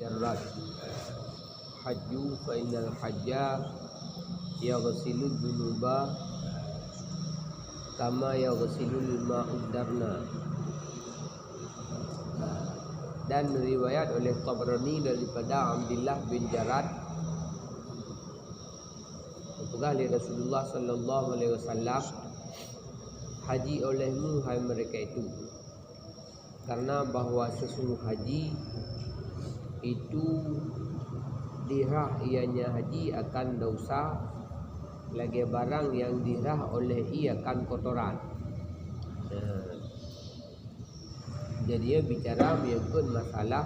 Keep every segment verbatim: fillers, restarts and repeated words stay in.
Jarrad. Hajju fa innal hajja yaghsilu dzunuba kama yaghsilul ma'ud darna. Dan riwayat oleh Tabrani daripada Abdullah bin Jarrad, geupeugah lé Rasulullah sallallahu alaihi wasallam, "Haji olehmu, hai mereka itu, karena bahwa sesungguh haji itu dirhah ianya haji akan dosa lagée barang yang dirhah oleh ie akan kotoran." Nah, jadi, ya, bicara menyangkut masalah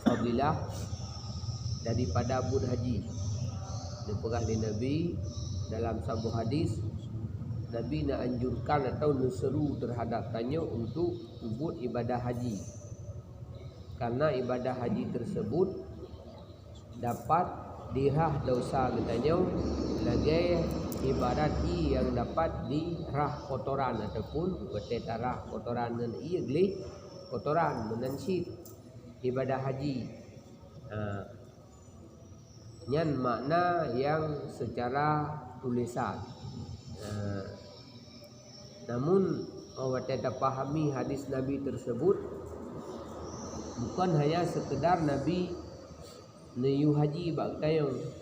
fadilah daripada buet haji. Neupeugah lé Nabi dalam saboh hadis, Nabi neuanjurkan atau neuseru terhadap tanyoe untuk peubuet ibadah haji. Karena ibadah haji tersebut dapat dirhah dosa geutanyoe lagée ibarat ie nyang dapat dirhah kotoran, ataupun watée tarhah kotoran ngon ie gleh kotoran, meunan cit ibadah haji. Ha, nyan makna nyang seucara tulésan. Ha, namun, watée tapahami hadis Nabi tersebut, bukon hanya seukeudar Nabi neuyue haji bak geutanyoe.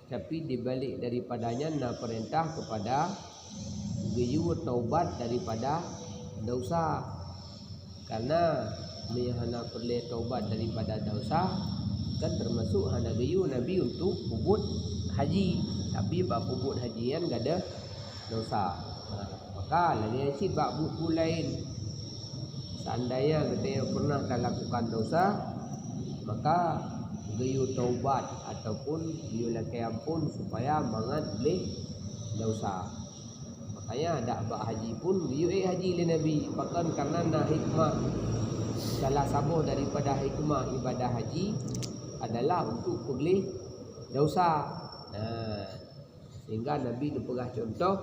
Tapi dibalik daripada nyan na peurintah keupada geuyue taubat daripada desya. Karena meunyoe hana peureulée taubat daripada desya, kan teumasok hana geuyue Nabi untuk peubuet haji. Tapi bak peubuet haji nyan gadôh desya. Nah, maka lagée cit bak buku laén, seandainya geutanyoe pernah talakukan desya, maka geuyue taubat ataupun geuyue lakée amphon supaya mangat gleh desya. Makanya dak bak haji pun geuyue ék haji lé Nabi. Pakon? Karena na hikmah. Salah saboh daripada hikmah ibadah haji adalah untuk peugleh desya. Nah, sehingga Nabi neupeugah contoh,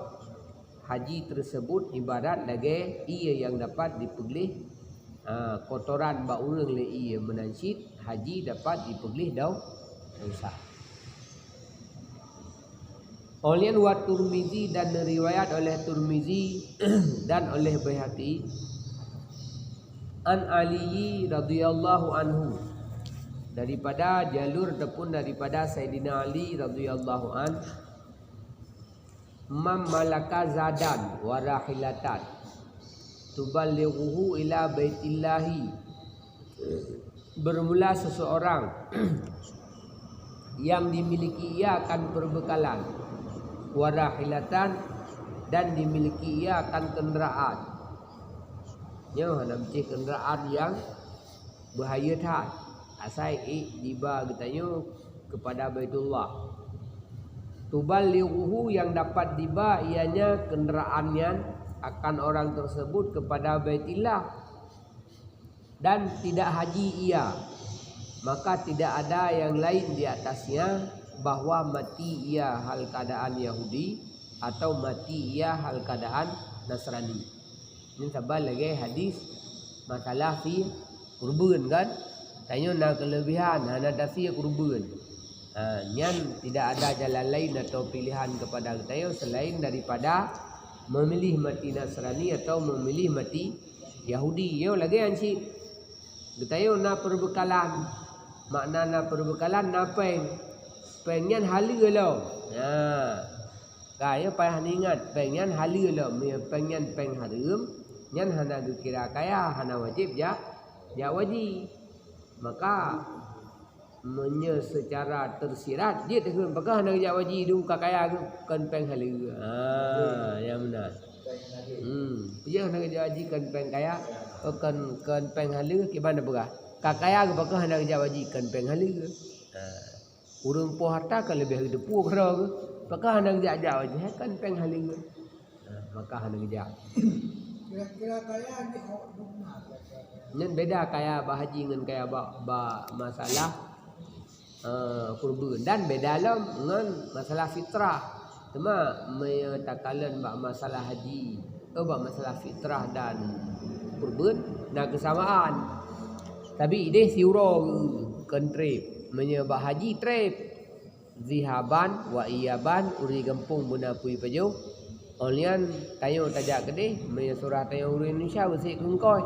haji tersebut ibarat lagée ie nyang dapat dipeugleh, ha, kotoran bak ureuëng lé ie, meunan cit haji dapat jipeugleh dau-, desya. Óh lheueh nyan, wa Turmizi, dan riwayat oleh Turmizi dan oleh Baihaqi, an Ali radhiyallahu anhu, daripada jalur ataupun daripada Saidina Ali radhiyallahu an, "Man malaka zadan wa rahilatan tuballighuhu ila baitillahi." Bermula seseorang yang dimiliki ia akan perbekalan, wa rahilatan, dan dimiliki ia akan kenderaan. Nyoe hana meucéh kenderaan nyang bahaya that, asai ék jiba geutanyoe keupada Baitullah. Tuballighuhu, yang dapat diba ianya kenderaan nyan, akan orang tersebut kepada Baitillah, dan tidak haji ia, maka tidak ada yang lain di atasnya bahwa mati ia hal keadaan Yahudi atau mati ia hal keadaan Nasrani. Nyan saban lagée hadis masalah sie kurban kan. Tanyoe na keulebihan hana tasie kurban. Ha, nyan tidak ada jalan lain atau pilihan kepada geutanyoe selain daripada memilih mati Nasrani atau memilih mati Yahudi. Nyoe lagée nyan cit. Geutanyoe na perbekalan. Makna na perbekalan, na péng. Péng nyan haleue lom. Ha. Ka, nyoe payah neuingat, péng nyan haleue lom. Meunyoe péng nyan péng hareuem, nyan hana geukira kaya, hana wajéb jak, jak haji. Maka, meunyoe seucara teusirat, jeuet takheun, pakon hana geujak haji, dum ka kaya geuh, kon péng haleue. Ha, nyang meunan. Hmm, peue hana geujak haji kon péng kaya, kon, kon péng haleue, kiban tapeugah. Ka kaya geuh, pakon hana geujak haji, kon péng haleue. Ha. Ureuëng po hareuta ka leubeh geuteupeue keudroe geuh, pakon hana geujak-jak haji, hai kon péng haleue. Nah, maka hana geujak. Kira-kira kaya ni hok dum na kira-kira. Nyan beda kaya bak haji ngon kaya bak, bak masalah, eh, kurban. Dan beda lom ngon masalah fitrah. Teuma meunyoe takalon bak masalah haji, eh, bak masalah fitrah dan kurban, na keusamaan. Tabi ideh siuroe geu-, kon treb. Meunyoe bak haji treb, zihaban wa iyaban, ureuëng gampông beuna pui pajoh. Óh lheueh nyan tanyoe tajak keudeh, meunyoe surah tanyoe ureuëng Indonesia beusek keungkoi.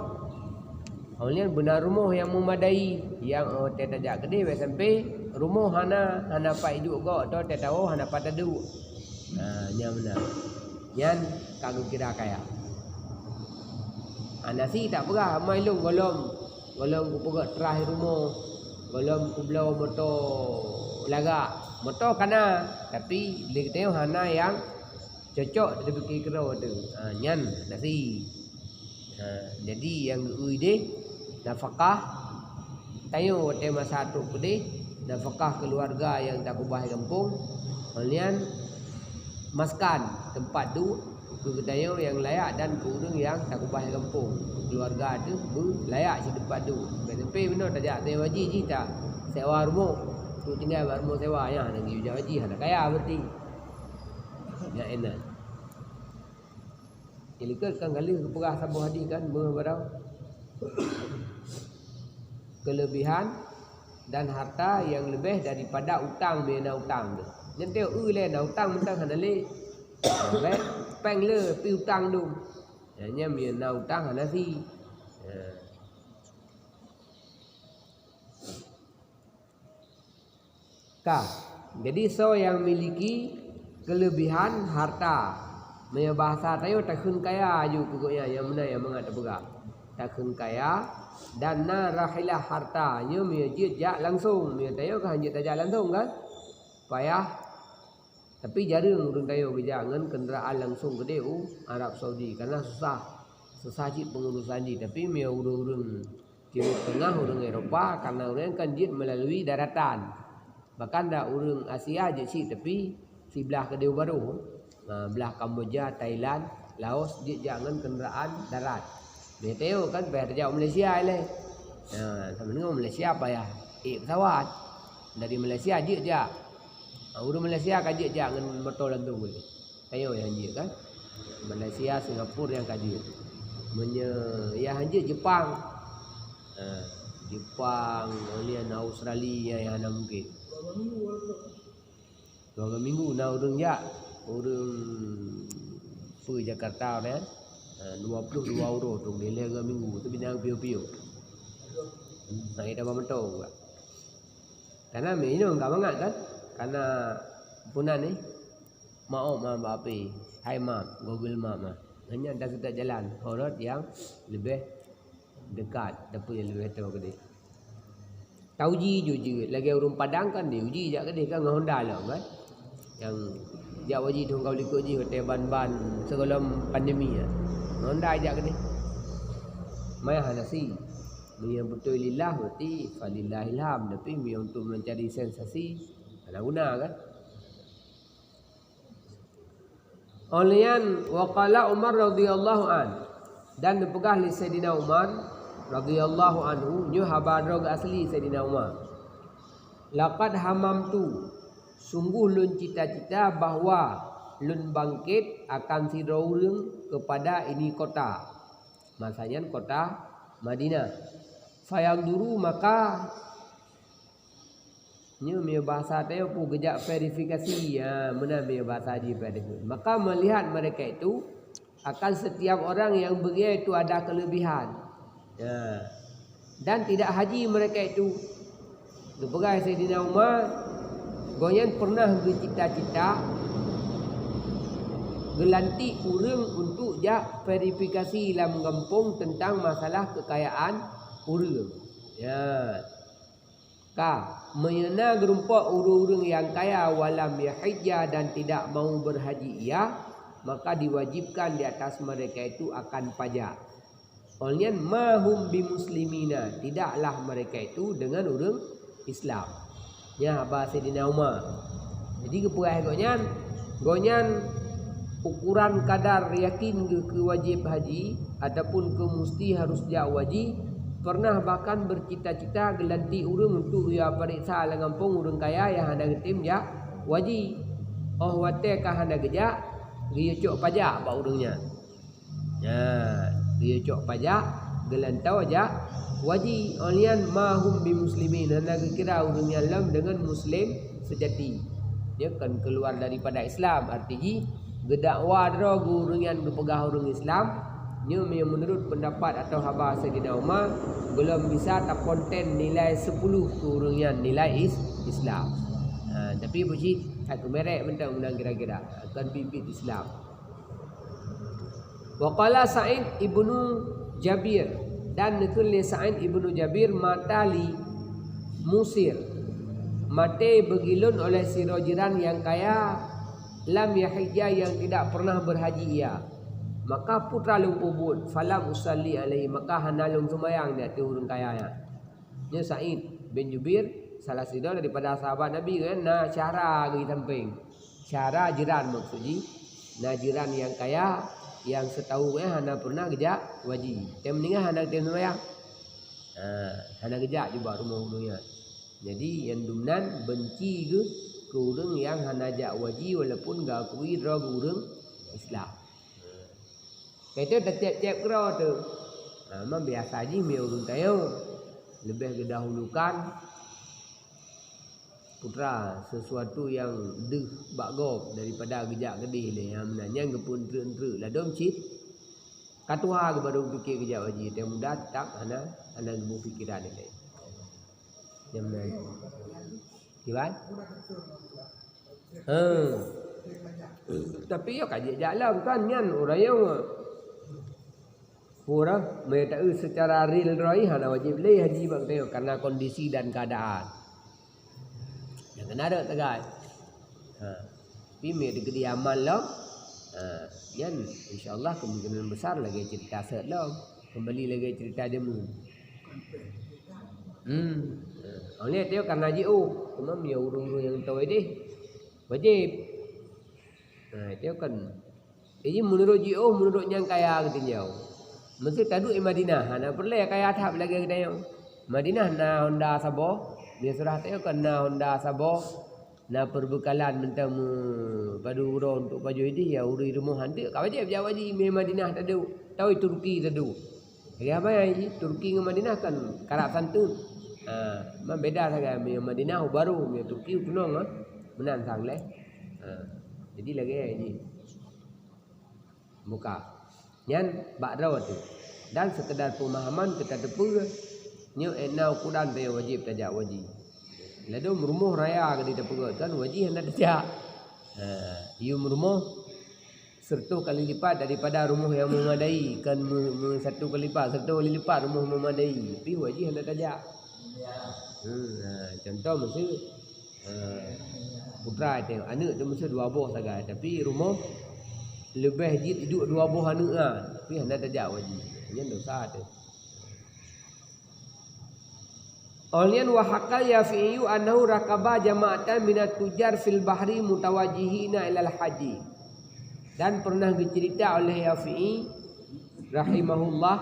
Óh lheueh nyan beuna rumoh nyang meumadai, nyang óh watée tajak keudeh bèk sampai rumoh hana, hana pat iduek gob, atau watée tawoe hana pat taduek. Nah, nyan meunan. Nyan ka geukira kaya. Hana si tak peugah, "Mai lôn gohlom, gohlom kupeugöt trah rumoh, gohlom kubloe moto lagak." Moto kana, tapi lé geutanyoe hana nyang cocok teupike keudroe teuh. Ha, nyan hana si. Ha, jadi nyang geu-eu ideh nafakah tanyoe watée masa trok keudeh, nafakah keuluwarga nyang takubah gampông, óh lheueh nyan maskan, teumpat duek, keu geutanyoe nyang layak dan keu ureuëng nyang takubah gampông, keu keuluwarga teuh beulayak cit teumpat duek. Bèk sampai bunoe tajak tanyoe haji jih tasewa rumoh, trok tinggai bak rumoh sewa, nyan hana geuyue jak haji, hana kaya berarti. Nyan inan. Nyan likot kan ka lheueh geupeugah saboh hadih kan, meuh barô. Keulebihan dan harta nyang leubeh daripada utang, meunyoe na utang teuh. Nyan teuh eu lé na utang mantong hana lé. Lé, péng le pi utang dum. Nyan, nyan meunyoe na utang hana si. Ha. Ka. Jadi soe nyang miliki keulebihan harta. Meunyoe bahasa tanyoe takheun kaya aju keu gobnyan, nyang meunan nyang mangat tapeugah. Takheun kaya dan na rahilah harta, nyoe meunyoe jeuet jak langsong. Meunyoe tanyoe ka hanjeuet tajak langsong kan? Payah. Tapi jareueng ureuëng tanyoe geujak ngon keundaraan langsong keudeh u Arab Saudi, karena susah. Susah cit peungurusan jih. Tapi meunyoe ureuëng-ureuëng Timur Tengah, ureuëng Eropa, karena ureuëng kan jeuet melalui daratan. Bahkan dak ureuëng Asia jeuet cit, tapi siblah keudeh u barô. Ha, blah Kamboja, Thailand, Laos jeuet jak ngon keundaraan darat. Meunyoe tanyoe kan payah tajak u Malaysia ilée. Ha, sama deungon Malaysia payah ék pesawat. Dari Malaysia jeuet jak. Ha, ureuëng Malaysia ka jeuet jak ngon moto langsong ulée. Tanyoe nyang hanjeuet kan? Malaysia, Singapura nyang ka jeuet. Meunyoe nyang hanjeuet Jepang. Ha, Jepang, kemudian Australia nyang hana mungkin. Dua minggu na ureuëng jak, ureuëng peue Jakarta nyan. Ha, dua puluh dua uroe tu dilèe dua minggu tu binang piôh-piôh. Nah, ita ba moto juga. Karena minum ka mangat kan? Karena punan ni. Maaf, maaf, bak api. Hai Map, Google Map mah. Hanya dah setiap jalan, horot yang lebih dekat, tapi yang lebih tahu gede. Tauji ju jeuet, lagèe ureueng Padang kan diuji jak keudeh kan ngon Honda lom kan. Nyang jak uji thôn ka likot jih watèe ban-ban sigohlom pandemi nyan. Ngon Honda jak keudeh. Maya hana si. Meunyo beutôi lillah berarti falillahil hamd, tapi meunyo untuk mencari sensasi, hana guna kan. Óh lheueh nyan, wa qala Umar radhiyallahu an, dan neupeugah lé Saidina Umar radhiyallahu anhu, nyoe haba droe geuasli Saidina Umar, "Laqad hamamtu, sungguh lôn cita-cita bahwa lôn bangkét akan sidroe ureueng keupada ini kota," masa nyan kota Madinah. "Fayanzuru, maka," nyoe meunyo bahasa tanyoe peue, geujak verifikasi, ya, meunan meunyo bahasa jih verifikasi. "Maka melihat mereka itu, akan setiap orang yang beriman itu ada kelebihan." Ya. "Dan tidak haji mereka itu." Geupeugah Saidina Umar, gobnyan pernah geucita-cita geulantik ureueng untuk jak verifikasi lam gampông tentang masalah kekayaan ureueng. Ya. Ka, meunyo na geurumpok ureueng-ureueng nyang kaya walam yahijja dan tidak mau berhaji ia, maka diwajibkan di atas mereka itu akan pajak. Óh lheueh nyan, "Ma hum bimuslimina," tidaklah mereka itu dengan ureueng Islam. Nyan haba Saidina Umar. Jadi geupeugah gobnyan, gobnyan ukuran kadar yakin geuh keu wajéb haji ataupun keu musti harus jak haji, pernah bahkan bercita-cita geulantik ureueng untuk geupareksa lam gampông ureueng kaya nyang hana geutem jak haji. Óh watèe ka hana geujak, geuyue cok pajak bak ureueng nyan. Nyan, geuyue cok pajak, geulantoe jak Waji, awak nyan ma hum bimuslimin, hana geukira ureuëng nyan lom deungon muslim seujati. Nyan kon keuluar daripada Islam, arti jih geudakwa droe keu ureuëng nyan geupeugah ureuëng Islam. Nyoe meunurot peundapat atau haba Saidina Umar, gohlom bisa takonten nilai sepuluh keu ureuëng nyan nilai is-, Islam. Ha, tapi buci, hai keumerek mantong meunan kira-kira, kon biet-biet Islam. Wa qala Sa'id ibnu Jabir, dan neukheun lé Sa'id ibnu Jabir, mata li musir, maté beugilon oleh sidroe jiran nyang kaya, lam yahija, yang tidak pernah berhaji ia. Maka putra lôn peubuet, falam usalli alaihi, maka hana lôn seumayang di ateueh ureuëng kaya nyan. Nyoe Sa'id bin Jubair, salah sidroe daripada sahabat Nabi, kan, na syara geuh sampéng. Syara jiran maksud jih, na jiran nyang kaya, nyang sitahu, eh, hana pernah geujak waji. Tém meuninggai hana tém seumayang. Ha, hana geujak jubak rumoh ureuëng nyan. Jadi, nyang dumnan benci geuh keu ureuëng nyang hana jak waji walaupun geuakui droe geuh ureuëng Islam. Ka itu tacép-cép keudroe tu. Ha, memang biasa jih meunyoe ureuëng tanyoe leubeh geudahulukan putra sesuatu nyang deuh bak gob daripada geujak keudeh lé. Nyang meunan nyan geupeuntreuk-ntreuk ladôm cit ka tuha geuh baru geupike geujak waji, teuh muda teutap hana, hana geupike lé. Nyang meunan. Kiban? Ha. Tapi ya ka jijak lom kan nyan ureuëng nyang ureuëng meunyo taeu secara real droe hana wajib lé haji bak geutanyoe karena kondisi dan keadaan. Nyang keuneuk rot sagai. Ha. Tapi meunyo dikeudi aman lom, ha, nyan insya-Allah kemungkinan besar lagée cerita sot lom. Kembali lagée cerita jameun. Hmm. Ha. Oleh tu karena jiôh, cuma meunyo ureuëng-ureuëng nyang toe deh wajib. Ha, itu kan. Jadi meunurot jiôh, meunurot nyang kaya geutinjau. Meusé taduek di Madinah, hana peureulée kaya that lagée geutanyoe. Madinah na honda saboh, di surah teuh kan na honda saboh, na peubeukalan mantong meupadu uroe untuk pajoh ideh, ya ureuëng rumoh hanteuk ka wajéb jak waji mé Madinah taduek, tawi Turki taduek. Lagée haba nyan jih, Turki ngon Madinah kan karab santun. Ha, memang beda sagai, meunyo Madinah u barô, meunyo Turki u tunong, ha. Meunan sang lé. Ha, jadi lagée nyan jih. Buka. Nyan bak droe teuh. Dan sekedar peumahaman keu tateupeue, nyoe na ukuran teuh wajéb tajak waji. Ladôm rumoh raya ka jiteupeugöt kan waji hana tajak. Ha, yum rumoh seratus kali lipat daripada rumoh nyang memadai, kan me-, me-, satu kali lipat, seratus kali lipat rumoh memadai, tapi waji hana tajak. Hmm, ha, contoh miseu, ha, putra teuh, aneuk teuh miseu dua boh sagai, tapi rumoh leubeh jih iduek dua boh aneuk nyan, tapi hana tajak waji. Nyan dosa teuh. Awak nyan wa hakal Yafi'i annahu rakaba jama'atan minat tujar fil bahri mutawajjihina ilal haji. Dan pernah geucerita oleh Yafi'i rahimahullah,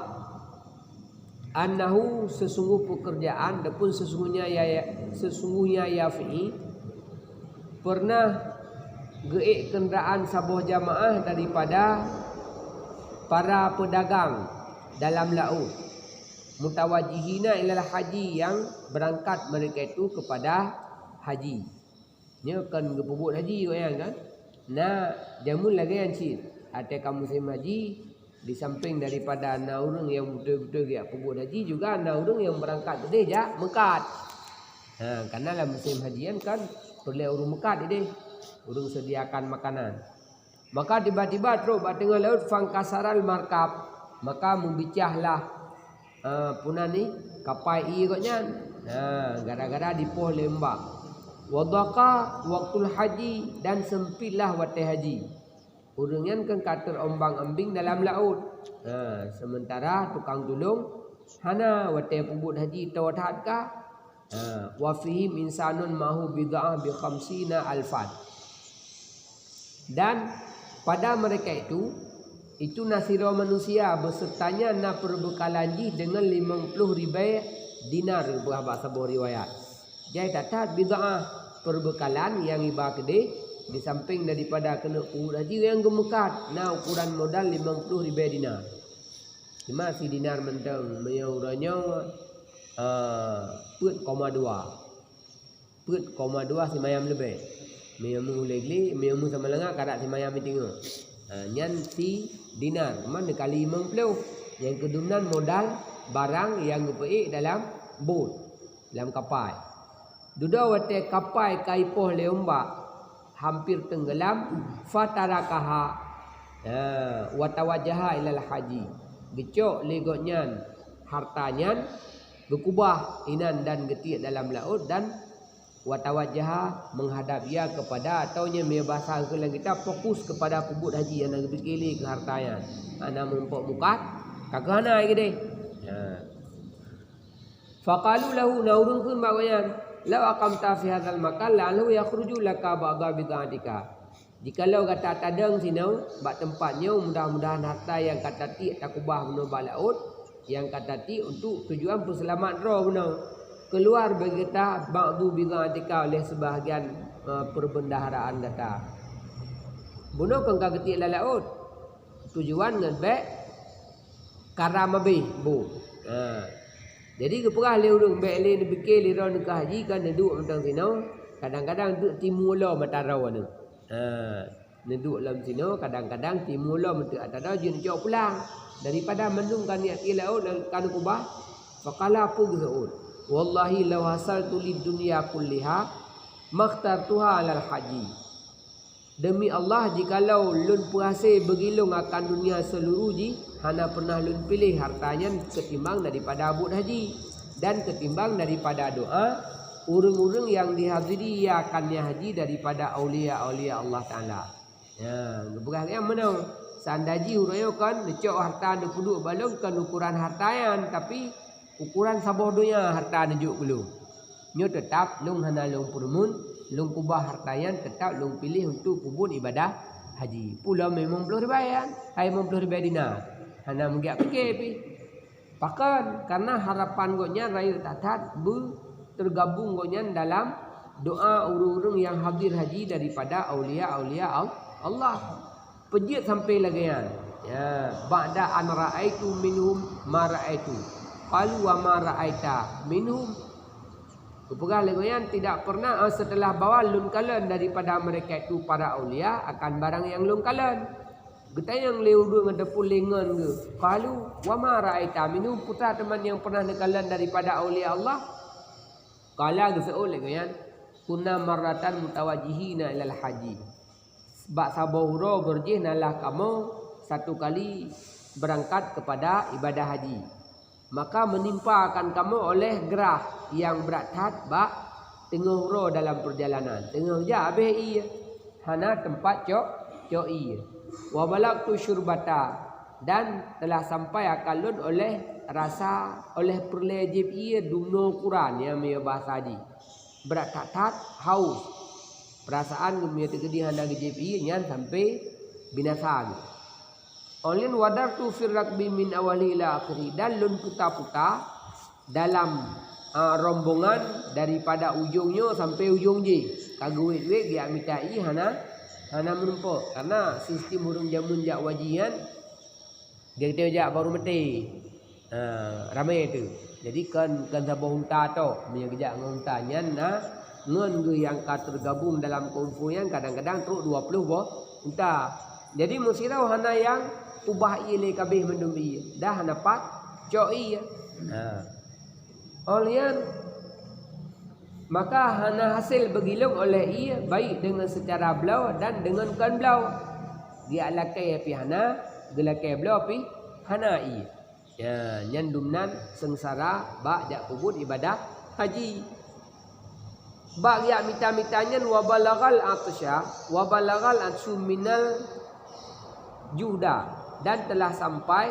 annahu, sesungguh pekerjaan ataupun sesungguhnya ya, ya, sesungguhnya Yafi'i pernah geuék kenderaan saboh jamaah daripada para pedagang dalam laôt. Mutawajjihina ilal haji, yang berangkat mereka itu kepada haji. Nyoe kan geupeubuet haji awak nyan kan. Na jameun lagée nyan cit. Até ka musim haji, di samping daripada na ureuëng nyang beutôi-beutôi geujak peubuet haji, juga na ureuëng nyang berangkat keudeh jak meukat. Ha, karena lam musim haji nyan kan peureulée ureuëng meukat ideh, ureuëng sediakan makanan. Maka tiba-tiba trok bak teungoh laôt, fangkasaral markab, maka meubicahlah, eh, peue nan ni, kapai ié gobnyan. Ha, gara-gara dipoh lé umbak. Wadhaqa waktul haji, dan sempitlah watée haji. Ureuëng nyan kan ka teurombang-ambing dalam laôt. Ha, sementara tukang tulông hana, watée peubuet haji toe that ka. Ha, wa fihim insanun ma'ahu bid'ah bi khamsina alfan. Dan pada mereka itu, itu na sidroe manusia, beuseutanya na peubeukalan jih deungon limong ploh ribée dinar, geupeugah bak saboh riwayat. Jai that-that bid'ah, peubeukalan nyang iba keudeh, di samping daripada keuneuk peubuet haji nyang geumeukat, na ukuran modal limong ploh ribée dinar. Cuma sidinar mantong, meunyoe uroe nyoe Ah, peuet koma dua. Peuet koma dua simayam leubeh. Meunyoe meuulée glé, meunyoe meusamalanga, karab simayam meuteungoh. Ah, nyan si dinar, man dikali limong ploh. Nyang keudum nan modal barang nyang geupeuék dalam bot, lam kapai. Dudoe watée kapai ka ipoh lé umbak, hamper teunggeulam, fatarakaha, ha, wa tawajjaha ilal haji. Geucok lé gobnyan harta nyan, geukubah inan dan geutiek dalam laôt dan wa tawajjaha, menghadap ia kepada, atau nyan meubasa keu lam kitab, fokus kepada peubuet haji, hana geupike lé keu harta nyan. Hana meurumpok mukat, ka keuh hana ai keudeh. Ha. Faqalu lahu, na ureuëng kheun bak gobnyan, "Lau aqamta fi hadzal makan la'allahu yakhruju laka ba'dha bidha'atika." Jikalau gata tadong sinoe bak teumpat nyoe, mudah-mudahan harta nyang ka tatiek takubah bunoe bak laôt, nyang ka tatiek untuk tujuan peuseulamat droe bunoe, keuluar bagi gata ba'dhu bidha'atika, oleh seubahgian, eh, peurbendaharaan gata. Bunoe kon ka geutiek lam laôt, tujuan ngon bék karam abéh bu. Ha. Jadi geupeugah lé ureuëng bék lé neupike lé droe neukah haji, kan neuduek mantong sinoe, kadang-kadang duek timu lom atra droe nyoe. Ha. Neuduek lom sinoe, kadang-kadang timu lom teuk atra droe jeuet neucok pulang. Daripada mandum ka niet ie laôt dan ka neukubah, faqala, peue geuseuôt, "Wallahi law hasaltu lid dunya kulliha makhtartuha alal haji." Demi Allah, jikalau lôn peuhase beugilong akan dunia seuluruh jih, hana peureunah lôn piléh harta nyan keutimbang daripada buet haji dan keutimbang daripada doa ureuëng-ureuëng nyang dihadiri ia akan niat haji daripada aulia-aulia Allah Taala. Ya, geupeugah nyang meunoe, seandai jih uroe nyoe kon neucok harta neupeuduek bak lôn kon ukoran harta nyan, tapi ukoran saboh donya harta neujok keu lôn. Nyoe teutab lôn hana lôn peureumeun, lôn kubah harta nyan teutab lôn piléh untuk peubuet ibadah haji. Peue lom limong ploh ribèe nyan, hai limong ploh ribèe dinar. Hana meugiak pike pih. Pakon? Karena harapan gobnyan rayeuk that-that beuteugabong gobnyan dalam doa ureuëng-ureuëng nyang hadir haji daripada aulia-aulia Al-, Allah. Peujeuet sampai lagée nyan. Ya, ba'da an ra'aitu minhum ma ra'aitu. Qalu wa ma ra'aita minhum. Geupeugah lé gobnyan, tidak pernah, eh, setelah bahwa lôn kalon daripada mereka itu para aulia akan barang nyang lôn kalon. Geutanyong lé ureuëng ataupun lé ngon geuh, qalu, "Wa ma ra'aita minhum?" Peue teuma nyang pernah neukalon daripada aulia Allah? Qala, geuseuôt lé gobnyan, "Kunna marratan mutawajjihina ilal haji." Bak saboh uroe beurjih nalah kamoe satu kali beurangkat keupada ibadah haji. Maka meunimpa akan kamoe óh lheueh grah nyang brat that bak teungoh uroe dalam peurjalanan. Teungoh jak abéh ié, hana teumpat cok, cok ié. Wa balagtu syurbata, dan telah sampai akan lôn óh lheueh rasa, óh lheueh peureulée jieb ié dumnoe ukuran, nyang meubahasa jih. Brat that-that, haus. Peurasaan geumeunyoe teukeudi hana geujieb ié nyan sampai binasa geuh. Óh lheueh nyan, wadartu fir rakbi min awali ila akhiri, dan lôn puta-puta dalam, a, rombongan daripada ujong nyoe sampai ujong jéh. Ka geuwét-wét geujak mita ié hana, hana meurumpok. Karena sistem ureuëng jameun jak haji nyan, geutanyoe jak barô maté. Ha, ramé teuh. Jadi kon, kon saboh unta tok. Meunyoe geujak ngon unta nyan na, ngon geuh nyang ka teugabong dalam keumpol nyan kadang-kadang trok dua ploh boh unta. Jadi meusidroe hana nyang ubah ié lé kabéh mandum ié. Dah hana pat cok ié. Ha. Óh lheueh nyan, maka hana hasé beugilong óh lheueh ié, baik deungon seucara bloe dan deungon kon bloe. Geujak lakée pih hana, geulakée bloe pih hana ié. Ya, nyan dumnan seungsara bak jak peubuet ibadah haji. Bak geujak mita-mita nyan, wa balaghal atsya, wa balaghal atsyu minal juhda, dan telah sampai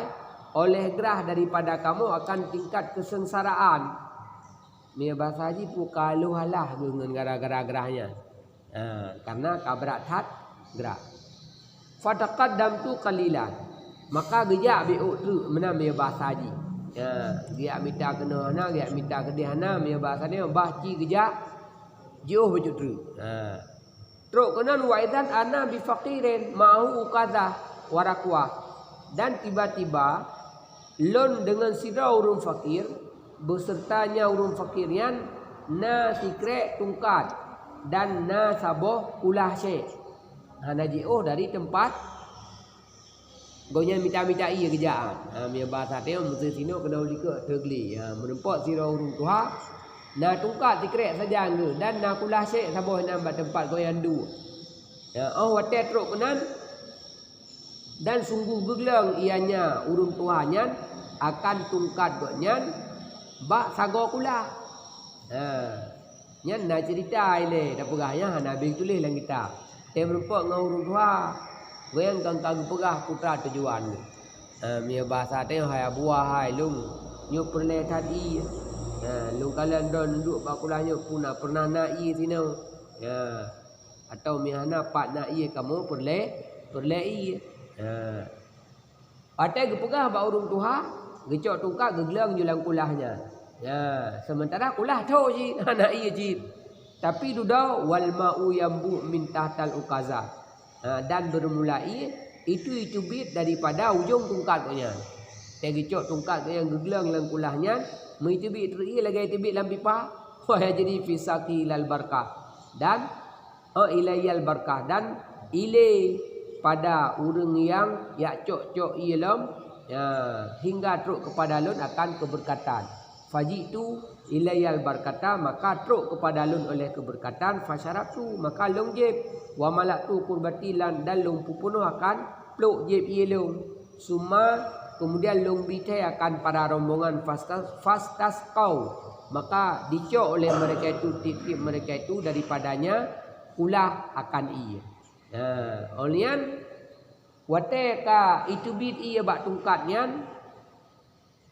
óh lheueh grah daripada kamoe akan tingkat kesengsaraan. Meubahasa jih peue ka lheueh alah geuh ngon gara-gara grah nyan. Ha, karena ka brat that grah. Fataqaddamtu qalilan. Maka geujak bacut treuk meunan meubahasa jih. Ha, geujak mita keunoe hana, geujak mita keudeh hana, meubahasa nyoe bah ci geujak jiôh bacut treuk. Ha. Trok keunan, wa idzan ana bi faqirin ma'ahu ukadzah wa rakwah. Dan tiba-tiba lôn deungon sidroe ureuëng fakir, Beuseureuta nyan ureuëng fakir nyan na sikrék tungkat dan na saboh kulah syèk. Hana jiôh dari teumpat gobnyan mita-mita ié geujak. Ha, meunyoe basa teuh meusti sinoe keunoe likot teugli. Ha, meureumpok sidroe ureuëng tuha, na tungkat sikrék sajan geuh dan na kulah syèk saboh nan bak teumpat gobnyan duek. Ha, óh watèe trok keunan, dan sunggoh geugleueng ianya ureuëng tuha nyan akan tungkat gobnyan bak sagoe kulah. Ha, nyan na ceurita ilèe tapeugah nyang hana habéh tuléh lam kitab. Teumeureumpok ngon ureuëng tuha, gobnyan kan ka geupeugah peue teuma tujuan geuh. Ha, meunyoe basa teuh hai Abu hai lôn, nyoe peureulèe that ié. Ha, lôn kalon droeneuh duek bak kulah nyoe puna pernah na ié sinoe. Ha, atau meuhana pat na ié kamoe peureulèe, peureulèe ié. Ha. Watèe geupeugah bak ureuëng tuha, geucok tungkat geugleueng ju lam kulah nyan. Ya, sementara kulah tho cit, hana ié cit. Tapi dudoe wal ma'u yanbu' min tahtal ukaza. Ha, dan bermula ié itu iteubiet daripada ujong tungkat gobnyan. Watèe geucok tungkat gobnyan geugleueng lam kulah nyan, meuteubiet treuk ié lagèe iteubiet lam pipa. Wa yajri fi saqi ilal barkah. Dan Oh, ilaiyal barkah, dan ilèe pada ureuëng nyang jak cok-cok ié lom, ya, hingga trok keupada lôn akan keubeurkatan. Faji'tu ilaiyal barkata, maka trok keupada lôn oleh keubeurkatan, fasyarabtu, maka lôn jieb, wa mala'tu kurbati lan, dan lôn peupunoh akan plôk jieb ié lôn. Summa, keumudian lôn bri thèe akan para rombongan, fastas-, fastasqau, maka dicok oleh mereka itu tieb-tieb mereka itu daripadanya kulah akan ié. Nah, óh lheueh nyan, watèe ka iteubiet ié bak tungkat nyan,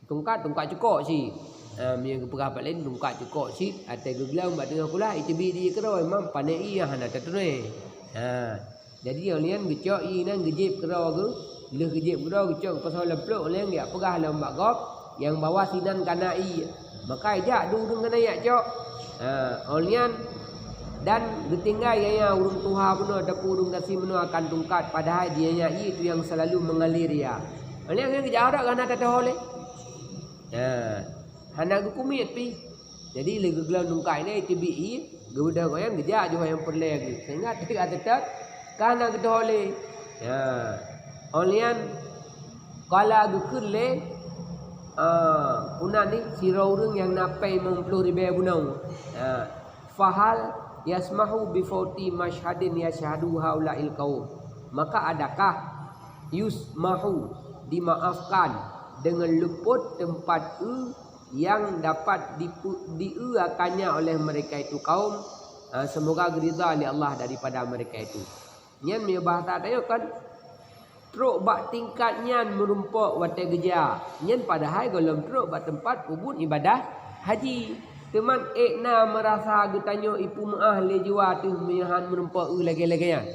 tungkat, tungkat cukok cit. Ha, meunyoe geupeugah pat laén, tungkat cukok cit, watèe geugleueng bak teungoh kulah, iteubiet ié keudroe, memang pané ié hana teutuné. Ha, jadi óh lheueh nyan geucok ié nyan geujieb keudroe geuh, lheueh geujieb keudroe geucok geupasoe lam plôk, óh lheueh nyan geujak peugah lom bak gob, nyang bahwa sinan ka na ié. Maka ijak dua ureuëng keunan jak cok. Ha, óh lheueh nyan dan geutinggai nyang ureuëng tuha bunoe ataupun ureuëng gasien bunoe akan tungkat, padahai di nyang ié itu nyang selalu mengalir ié. Óh lheueh nyan geujak harap hana teutoh lé. Ha, hana geukumiet pih. Jadi lé geugleueng tungkat nyan iteubiet ié, geubeudôh gobnyan geujak ju nyang peureulèe geuh. Sehingga teuka teutap ka hana geutoh lé. Ya. Óh lheueh nyan kala geukheun lé, ah, puna ni sidroe ureuëng nyang na péng limong ploh ribèe bunoe. Ya. Fahal yasmahu bifauti masyhadin yasyhadu haula'il qaum. Maka adakah yusmahu, dimaafkan dengan luput tempat eu yang dapat dipu-, dieuakannya oleh mereka itu kaum, ha, semoga geurida lé Allah daripada mereka itu. Nyan meunyoe bahasa tanyoe kan trok bak tingkat nyan meurumpok watèe geujak. Nyan padahai gohlom trok bak teumpat peubuet ibadah haji. Teuma ék na meurasa geutanyoe ipeumeuáh lé jiwa teuh meunyoe han meurumpok eu lagèe-lagèe nyan.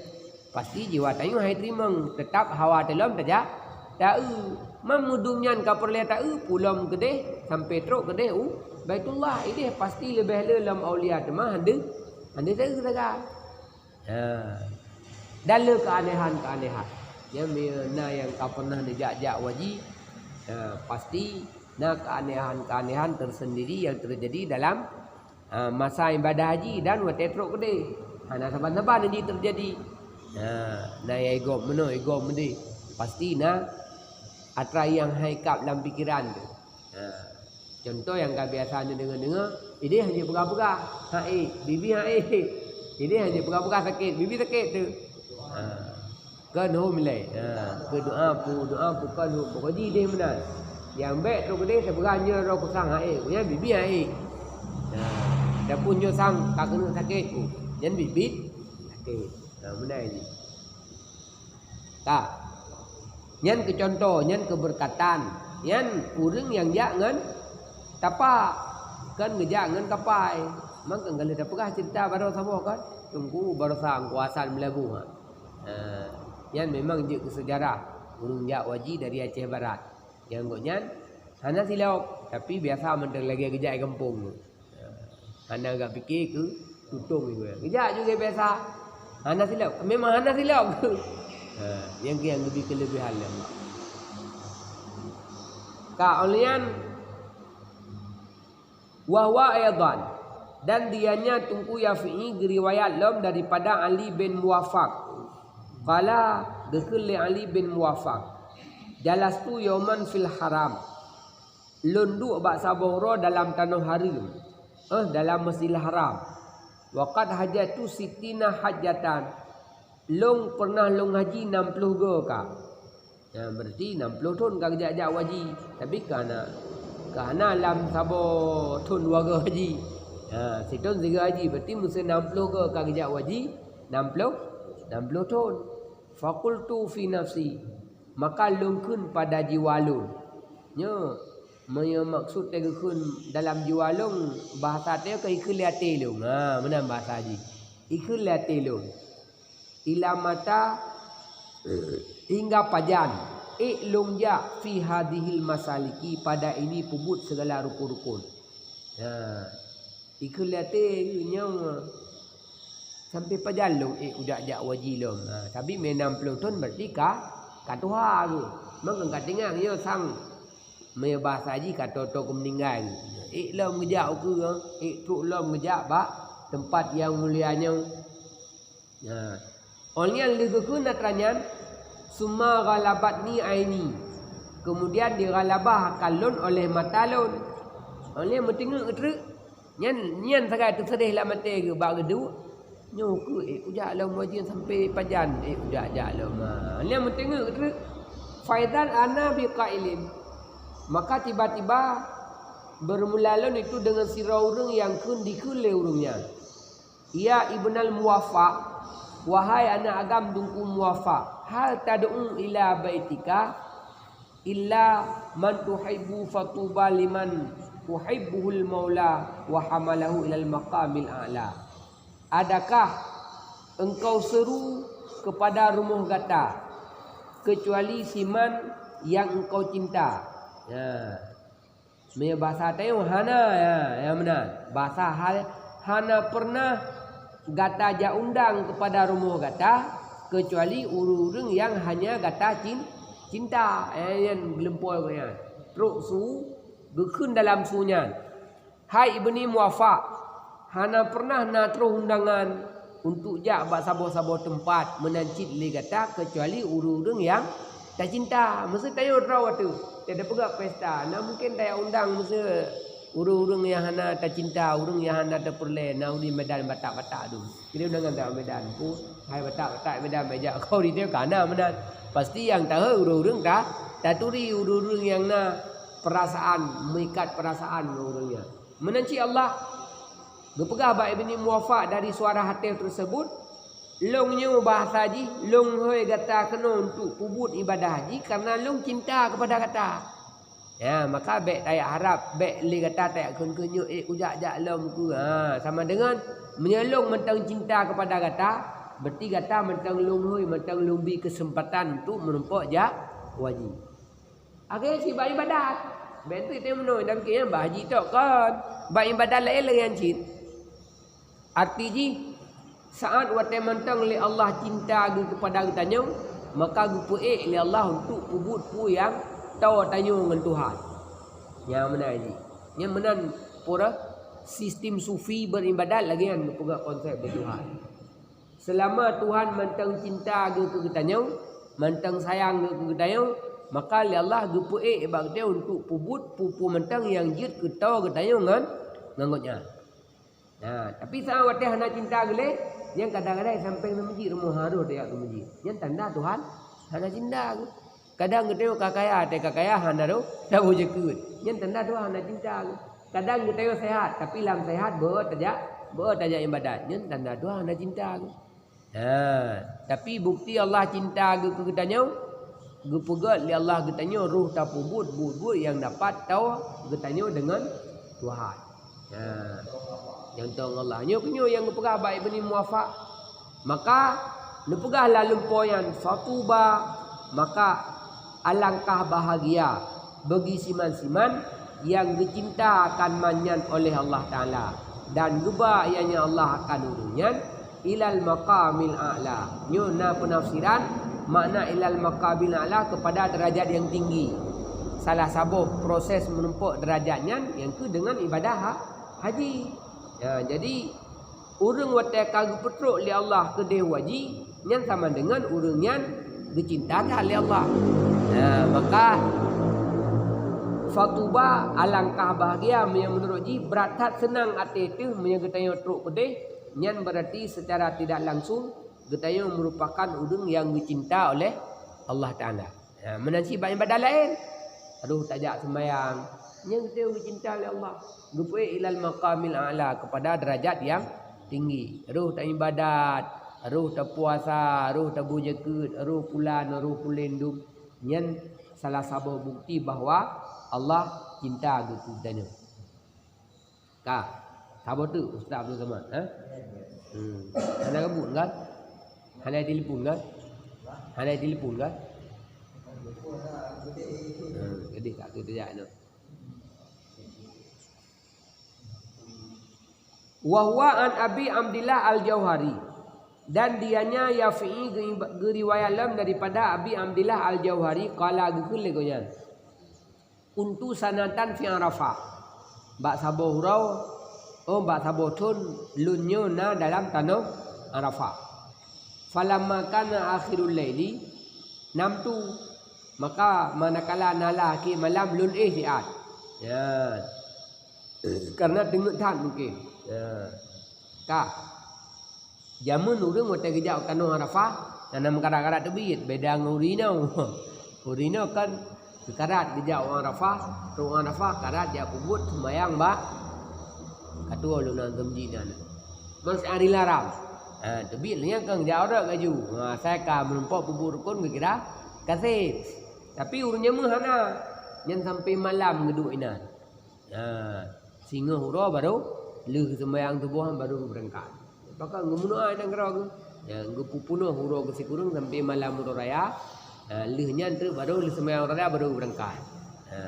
Pasti jiwa tanyoe hai teurimong, teutap hawa teuh lom tajak ta-eu. Meumudum nyan ka peureulèe ta-eu, pulom keudeh sampoe trok keudeh u Baitullah. Ideh pasti leubeh le lom aulia teuma hande, hande ta-eu sagai. Ha. Dan le keuanehan-keuanehan. Nyan meunyoe na nyang ka pernah neujak-jak u haji, ha, pasti na keuanehan-keuanehan tersendiri yang terjadi dalam Ha, masa ibadah haji dan watèe trok keudeh. Hana saban-saban jih teujadi. Ha, na nyang igop meunoe, igop meudeh. Pasti na atra nyang han ikab lam pikeran teuh. Ha, contoh nyang ka biasa neudeungoe-deungoe, ideh hana jipeugah-peugah, han ék, bibi han ék. Ideh hana jipeugah-peugah sakét, bibi sakét teuh. Ha. Kon hom ilèe. Ha, keu doa pu, doa pu kon hom. Pokok jih ideh meunan. Nyang bèk trok keudeh sibeura nyoe droe kusang han ék, nyan bibi han ék. Ha, dan pun nyoe sang ka keuneuk sakét ku, nyan bibi sakét. Ha, meunan jih. Ka. Nyan keu contoh, nyan keu beurkatan. Nyan ureueng nyang jak ngon tapak, kon geujak ngon kapai. Mangkon ka lheueh tapeugah ceurita baroe saboh kan? Teungku baroesa Teungku Hasan Meulaboh, ha. Ha, nyan memang jeuet keu seujarah ureueng jak u haji dari Aceh Barat. Nyang gobnyan hana silop, tapi biasa mantong lagèe geujak i gampông tu. Ha, hana gak pike keu tutong ibu. Geujak juga biasa. Hana silop, memang hana silop. Ha, nyang, nyang geubri keuleubehan lé Allah. Ka, óh lheueh nyan Wa huwa aidan, dan dianya Teungku Syafi'i geuriwayat lom daripada Ali bin Muwaffaq. Qala, geukheun lé Ali bin Muwaffaq, "Jalastu yauman fil haram." Lôn duek bak saboh uroe dalam tanoh hareuem, eh, dalam Masjidil Haram. "Wa qad hajjatu sittina hajjatan." Lôn pernah lôn haji nam ploh goe ka. Ya, berarti nam ploh thon ka geujak-jak haji. Tapi ka na, ka na lam saboh thon dua goe haji. Ha, sithon sigoe haji, berarti meuseu nam ploh goe ka geujak haji, nam ploh, nam ploh thon. Faqultu fi nafsi, maka lôn kheun pada jiwa lôn. Nyoe, meunyoe maksud teuh geukheun dalam jiwa lôn, bahasa teuh ka ikheun lé até lôn. Ha, meunan bahasa jih. Ikheun lé até lôn. Ila mata, hingga pajan, ék lôn jak fi hadhil masaliki, pada ini peubuet segala rukun-rukun. Ha, ikheun lé até nyoe, sampai pajan lôn ék kujak-jak haji lom. Ha, tapi meunyoe nam ploh thon berarti ka, ka tuha geuh. Mangkang ka tinggai nyoe sang, meunyoe bahasa jih ka toe-toe keu meuninggai geuh. Ék lom geujak ukeue, ék trok lom geujak bak teumpat nyang mulia nyoe. Nah, óh lheueh nyan lheueh geukheun atra nyan, "Summa ghalabatni aini." Kemudian dighalabah akan lôn oleh mata lôn. Óh lheueh nyan meuteungeut treuk, nyan, nyan sagai teuseudeh lam até geuh bak geuduek, "Nyoe keuh ék kujak lom haji sampai pajan ék kujak-jak lom." Ha, óh lheueh nyan meuteungeut treuk, "Faidan ana biqailin." Maka tiba-tiba bermula lôn itu deungon sidroe ureuëng nyang kheun dikheun lé ureuëng nyan. "Ya Ibnal Muwaffaq, wahai aneuk agam Teungku Muwaffaq, hal tad'u ila baitika illa man tuhibbu, fatuba liman tuhibbuhul maula wa hamalahu ilal maqamil a'la." Adakah engkau seru kepada rumoh gata, kecuali siman nyang engkau cinta? Ya. Meunyoe basa tanyoe hana, ya, nyang meunan. Basa hal, hana pernah gata jak undang keupada rumoh gata, keucuali ureuëng-ureuëng nyang hanya gata cin-, cinta. Eh, nyan geulumpoe geuh nyan. Trok su, geukheun dalam su nyan, "Hai Ibni Muwaffaq, hana pernah na troh undangan untuk jak bak saboh-saboh teumpat meunan cit lé gata keucuali ureuëng-ureuëng nyang tacinta." Meuseu tanyoe droe ateueh, teupeugah pesta, na mungken tajak undang meuseu ureuëng-ureuëng nyang hana tacinta, ureuëng nyang hana tapeureulée, na ureuëng Medan batak-batak tu. Jadi undangan tajak Medan, "Hai batak-batak Medan, bèk jak kau di dieu," ka na meunan. Pasti nyang tahe ureuëng-ureuëng ta-, taturi ureuëng-ureuëng nyang na perasaan, meuikat perasaan ngon ureuëng nyan. Meunan cit Allah geupeugah bak Ibni Muwaffaq dari suara hati tersebut, "Lôn nyoe bahasa jih, lôn hôi gata keunoe untuk peubuet ibadah haji karena lôn cinta kepada gata." Ya, maka bèk tajak harab, bèk lé gata tajak kheun-kheun nyoe, "Eh, kujak-jak lom keu." Ha, sama dengan meunyoe lôn mantong cinta kepada gata, berarti gata mantong lôn hôi, mantong lôn bi keuseumpatan untuk meurumpok jak haji. Akhé cit bak ibadat. Bèk teuk teuh meunoe, dan keu nyan bak haji tok kon. Bak ibadat laén lagèe nyan cit. Arti jih, saat watèe mantong lé Allah cinta geuh keupada geutanyoe, maka geupeuék lé Allah untuk peubuet peue nyang toe tanyoe ngon Tuhan. Nyang meunan jih. Nyang meunan pura sistem sufi beribadat lagèe nyan geupeugah konsep beutuhan. Seulama Tuhan mantong cinta geuh keu geutanyoe, mantong sayang geuh keu geutanyoe, maka lé Allah geupeuék bak geutanyoe untuk peubuet peue-peue mantong nyang jeuet keu toe geutanyoe ngon, ngon Gobnyan. Nah, tapi saat watèe hana cinta geuh lé, nyan kadang-kadang sampéng lam meuseujid rumoh harôh tajak keu meuseujid. Nyan tanda Tuhan hana cinta geuh. Kadang geutanyoe ka kaya, watèe ka kaya hana rôh taboh jakeuet. Nyan tanda Tuhan hana cinta geuh. Kadang geutanyoe sehat, tapi lam sehat beu tajak, beu tajak ibadat. Nyan tanda Tuhan hana cinta geuh. Ha, tapi bukti Allah cinta geuh keu geutanyoe, geupeugöt lé Allah geutanyoe roh tapeubuet buet-buet nyang dapat toe geutanyoe deungon Tuhan. Ha, nyang toe ngon Allah. Nyoe keuh nyoe nyang geupeugah bak Ibni Muwaffaq. Maka neupeugah lam lumpoe nyan, "Fatuba," maka alangkah bahagia bagi siman-siman nyang geucinta akan man nyan oleh Allah Taala, dan geuba ianya Allah akan ureuëng nyan ilal maqamil a'la. Nyoe na peunafsiran makna ilal maqamil a'la, kepada derajat yang tinggi. Salah saboh proses meurumpok derajat nyan nyang keuh deungon ibadah ha-, haji. Ya, jadi ureuëng watée ka geupeutrok lé Allah keudeh u haji, nyan sama deungon ureuëng nyan geucinta that lé Allah. Ya, maka fatuba, alangkah bahagia meunyoe meunurot jih, brat that seunang até teuh meunyoe geutanyoe trok keudeh, nyan berarti secara tidak langsung geutanyoe merupakan ureuëng nyang geucinta oleh Allah Taala. Ha, meunan cit bak ibadah laén. Rôh tajak seumayang, nyang teu geucinta lé Allah. Geupeuék ilal maqamil a'la, kepada derajat yang tinggi. Rôh taibadat, rôh tapuasa, rôh tabeujakeut, rôh pulan, rôh pulen dum. Nyan salah saboh bukti bahwa Allah cinta keu geutanyoe. Ka. Saboh teuk Ustaz Abdul Samad, ha? Hmm. Hana geubeuet kan? Hana telepon kan? Hana telepon kan? Hmm, jadi tak tu tidak no. Wa huwa an Abi Abdillah Al-Jauhari. Dan dianya Yafi'i geu-, geuriwayat lom daripada Abi Abdillah Al-Jauhari, qala, geukheun lé gobnyan. Kuntu sanatan fi Arafah. Bak saboh uroe, oh, bak saboh thon lôn nyoe na dalam tanoh Arafah. Falamma kana akhirul laili namtu, maka manakala na lam akhé malam lôn éh siat. Ya. Karena teungeut that mungkin. Ya. Ka. Jameun ureuëng watée geujak u tanoh Arafah, hana meukarat-karat teubiet, beda ngon ureuëng inoe. Ureuëng inoe kan geukarat geujak u Arafah, trok u Arafah karat jak peubuet seumayang bak, ka tuwoe lôn nang geumjih nan. Meunyoe hari laram, ha, teubiet lé nyan kan geujak u rot laju. Ha, asai ka meurumpok peubuet rukon geukira ka sép. Tapi ureuëng jameun hana, nyan sampai malam geuduek inan. Ha, singoh uroe barô lheueh seumayang suboh barô geubeurangkat. Pakon geumeunoe nanggroe geuh? Ya, geupeupunoh uroe geuh sikureueng sampai malam uroe raya. Ha, lheueh nyan teuk barô lheueh seumayang uroe raya barô geubeurangkat. Ha.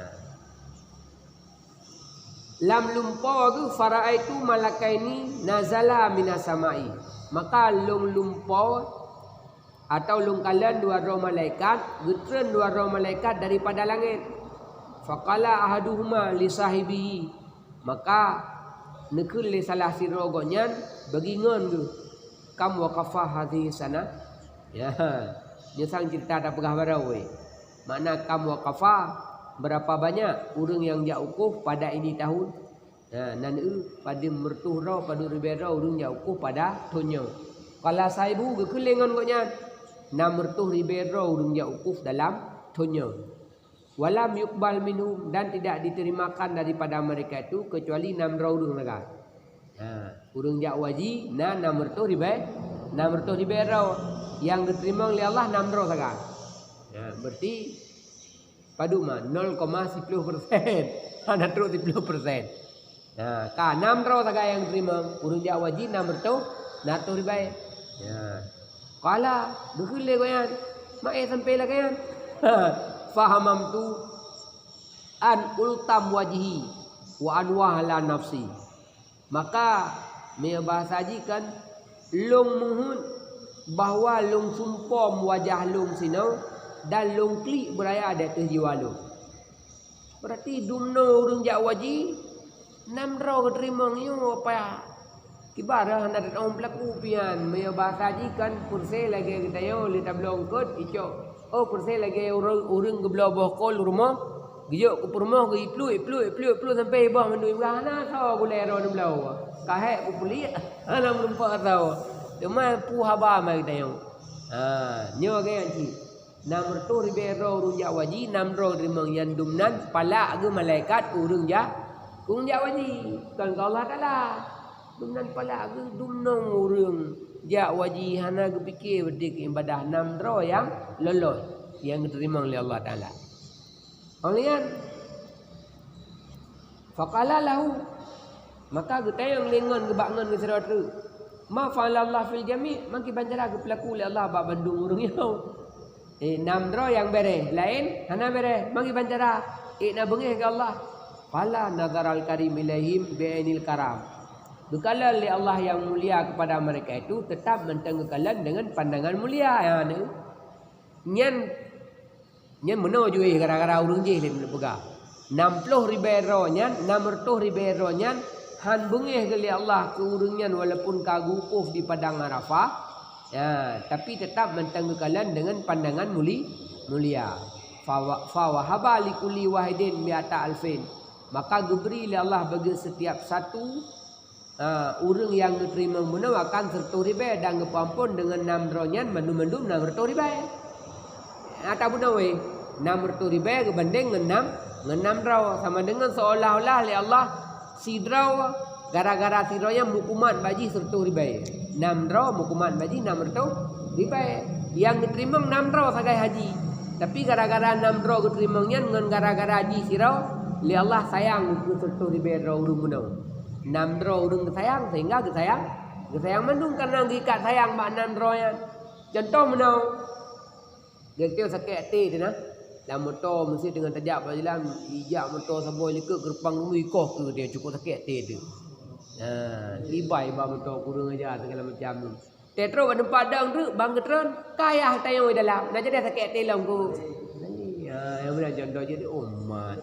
Lam lumpoe geuh, "Faraaitu malakaini nazala minas samai." Maka lôn lumpoe atau lôn kalon dua droe malaikat, geutreun dua droe malaikat daripada langét. Faqala ahaduhuma li sahibihi, maka neukheun lé salah sidroe gobnyan bagi ngon geuh, "Kam waqafa hadhihi sanah?" Ya, nyoe sang ceurita tapeugah baroe. Makna kam waqafa, berapa banyak ureuëng nyang jak wukuf pada ini tahun? Ha, nan eu, padum reutôh droe, padum ribée droe ureuëng jak wukuf pada thon nyoe. Qala sahibuhu, geukheun lé ngon gobnyan, nam reutôh ribée droe ureuëng jak wukuf dalam thon nyoe. Walam yuqbal minhum, dan tidak diterimakan daripada mereka itu kecuali nam droe ureuëng sagai. Ha, ureuëng jak haji na nam reutôh ribée, nam reutôh ribée droe. Nyang geuteurimong lé Allah nam droe sagai. Ha, berarti padum ma, nol koma siploh persen. Hana trok siploh persen. Nah, ka nam droe sagai nyang teurimong, ureuëng jak haji nam reutôh, nam reutôh ribée. Nah, qala, geukheun lé gobnyan, "Ma éh sampai lagée nyan?" "Fahamamtu an ultam wajhi wa an wahla nafsi." Maka, meunyoe bahasa jih kan, lôn meuheuet bahwa lôn sumpom wajah lôn sinoe dan lôn klik beuraya di ateueh jiwa lôn. Berarti dumnoe ureuëng jak haji, nam droe geuteurimong nyoe apa? Kiban hana teurimong peulaku pian, meunyoe bahasa jih kan, peureuséh lagée geutanyoe lé tabloe eungkôt, icok. Oh, peureuséh lagée ureuëng, ureuëng geubloe boh kol u rumoh, geujok keu peurumoh, geu-, ipluek, ipluek, ipluek, ipluek sampai boh mandum ibrah, hana soe gulée droe neubloe. Ka hék peupulék, hana meureumpok soe. Teuma peue haba ma geutanyoe. Ha, nyoe lagée nyan cit. Nam reutôh ribée droe ureuëng jak haji, nam droe teurimong nyan dumnan palak geuh malaikat keu ureuëng jak, keu ureuëng jak haji, kon keu Allah Taala. Dumnan palak geuh dumnoe ureuëng jak haji hana geupike beudéh keu ibadah, nam droe nyang lolos, nyang geuteurimong lé Allah Taala. Óh lheueh nyan, faqala lahu, maka geutanyong lé ngon geubak ngon geuh sidroe teuk, "Ma fa'alallah fil jami'?" Mangkeubang cara geupeulaku lé Allah bak bandum ureuëng nyoe? Eh, nam droe nyang bèrèh, laén hana bèrèh, mangkeubang cara? Eh, na beungéh keu Allah. Fala nadharal karim ilaihim bi'ainil karam. Geukalon lé Allah nyang mulia kepada mereka itu tetap mantong geukalon deungon pandangan mulia. Ya, nyan, nyan meunoe juéh gara-gara ureuëng jih lé peugah. Nam ploh ribée droe nyan, nam reutôh ribée droe nyan, Han beungéh geuh lé Allah keu ureuëng nyan walaupun ka geuwukuf di padang Arafah, ya, tapi teutap mantong geukalon deungon pandangan muli-, mulia. Fa-, fa wahaba li kulli wahidin mi'ata alfin. Maka geubri lé Allah bagi setiap satu, ha, ureuëng nyang geuteurimong bunoe akan seratus ribèe dan geupeuampon deungon nam droe nyan mandum-mandum nam reutôh ribèe. Ata bunoe wéh, nam reutôh ribèe geubandeng ngon nam, ngon nam droe, sama deungon seolah-olah lé Allah sidroe, gara-gara sidroe nyan meukumat bak jih seratus ribèe. Nam droe meukumat bak jih nam reutôh ribèe. Nyang geuteurimong nam droe sagai haji. Tapi gara-gara nam droe geuteurimong nyan ngon gara-gara jih sidroe, lé Allah sayang keu seratus ribèe droe ureuëng bunoe. Nam droe ureuëng geusayang sehingga geusayang, geusayang mandum karena geuikat sayang bak nam droe nyan. Contoh meunoe, Geutanyoe sakét até teuh na. Lam moto meusti teungoh tajak bak jalan, ijak moto saboh likot geureumpang dulu ikoh keu dia cukup sakét até teuh. Ha, ibai bak moto kureueng aja segala macam tu. Teutrok bak teumpat dong treuk bang geutreun, kayah tanyoe dalam. Na jadi sakét até lom ku. Ha, yang beuna contoh jadi umat.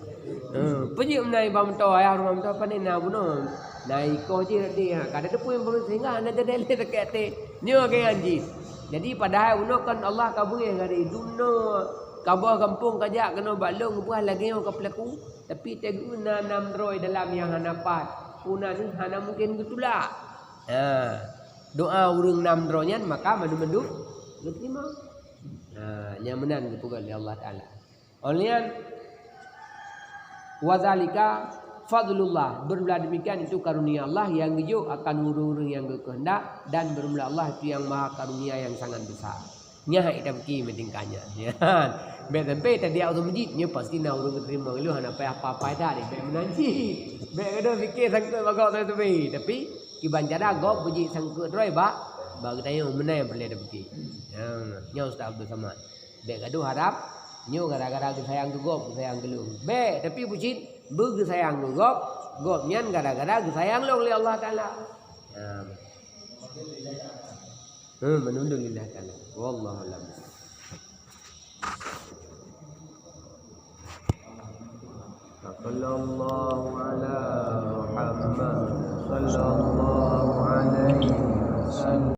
Ha, peujeuet meunai bak moto ayah rumah moto pane na bunoe. Na ikoh jih tadi ha, kada teupeu sehingga na jadi lé sakét até. Nyoe keu jih. Jadi padahai unoe kan Allah ka beungéh gari dumnoe kaboh gampông kajak keunoe bak lôn geupeugah lagée nyoe ka peulaku, tapi teugeuna nam droe dalam nyang hana pat. Peue na neuh hana mungken geutulak. Ha, doa ureuëng nam droe nyan maka mandum-mandum geuteurimong. Ha, nyang meunan geupeugah lé Allah Taala. Oleh nyan, wadzalika fadlullah, bermula demikian itu karunia Allah yang geujok akan ureuëng-ureuëng yang geukeuheundak, dan bermula Allah itu yang maha karunia yang sangat besar. Nyan hai tapiké meutingkah nyan. Nyan. Bèk sampai tadi awak meujieb, nyoe pasti na ureuëng geuteurimong ilôn hana payah apa-apa dah deh. Bèk meunan cit. Bèk gadoh fikir sangkot bak gob sabe. Tapi kiban cara gob beujeuet sangkot droe bak bak geutanyoe meunan nyang peureulée tapiké. Nyan, nyoe Ustaz Abdul Samad. Bèk gadoh harab, nyoe gara-gara geusayang keu gob, geusayang keu lôn. Bèk, tapi bucit beugeusayang keu gob, gob nyan gara-gara geusayang lôn lé Allah Taala. Ha. Hmm, mandum lillah Taala. Wallahu a'lam. Sallallahu ala Muhammad. Sallallahu alaihi wasallam.